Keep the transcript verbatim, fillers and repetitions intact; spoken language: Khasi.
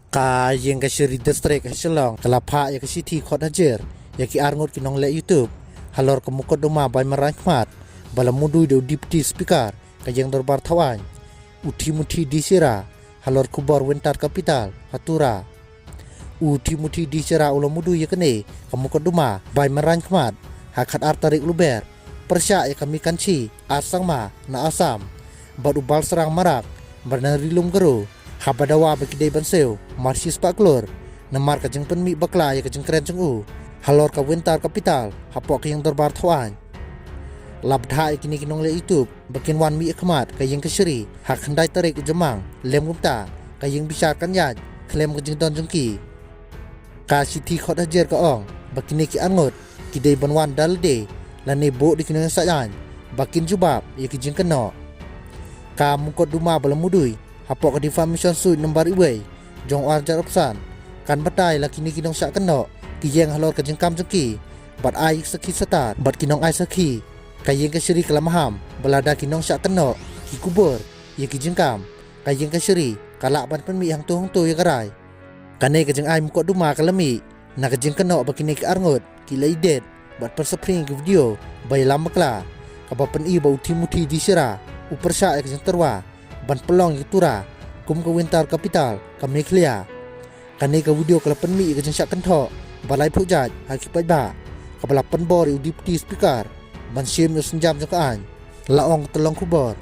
Ka ïing kashari district ha Shillong ka la phah ïa ka shithi khot hajir ïa ki arngut ki nongleh YouTube halor ka mukotduma bai maraiñ khmat ba la mudui da u Deputy Speaker ka ïing dorbar thaw aiñ, u Timothy D Shira, halor khubor Winter Capital ha Tura. U Timothy D Shira u la mudui ïa kane ka mukotduma bai maraiñ khmat ha khatar tarik Lber pyrshah ïa ka Mikanshi Ar Sangma na Assam bad u Balsrang Marak bad na Rilum Garo, haba dawa ba ki dei ban siew mar shispah klur namar ka jingpynmih bakla ïa ka jingkren jong u halor ka Winter Capital hapoh ka ïing dorbar thaw aiñ. La bthah ïa kine ki nongleh YouTube ba kin wan mih ha khmat ka ïing kashari ha khyndai tarik u Jymmang, lem kumta ka ïing bishar kan ïaid khlem ka jingdon jong ki. Ka shithi khot hajir ka ong ba kine ki arngut ki dei ban wan da lade lane buh da ki nongïasaid aiñ ba kin jubab ïa ki jingkynnoh. Ka mukotduma ba la mudui hapoh ka defamation suit number iwei jong u ar hajar arphew san kan batai la kine ki nongshah kynnoh ki ïeng halor ka jingkam jong ki bad ai sakhi satar bad ki nongai sakhi. Ka ïing kashari ka la maham ba lada ki nongshah kynnoh ki kubur ïa ki jingkam, ka ïing kashari ka lah ban pynmih hangto hangto ïa ka rai. Kane ka jingai mukotduma ka la mih na ka jingkynnoh ba kine ki arngut ki la edit bad pynsaphriang ïa ka video ba ïalam bakla kaba pyni ba u Timothy D Shira u pyrshah ïa ka jingtyrwa ban pynlong ïa ka Tura kum ka Winter Capital ka Meghalaya. Kane ka video ka la pynmih ïa ka jingshah kynthoh ba laiphew jait ha ki paidbah kaba la pynbor ïa u Deputy Speaker ban shim ïa u sienjam jong ka aiñ, la ong ka tyllong khubor.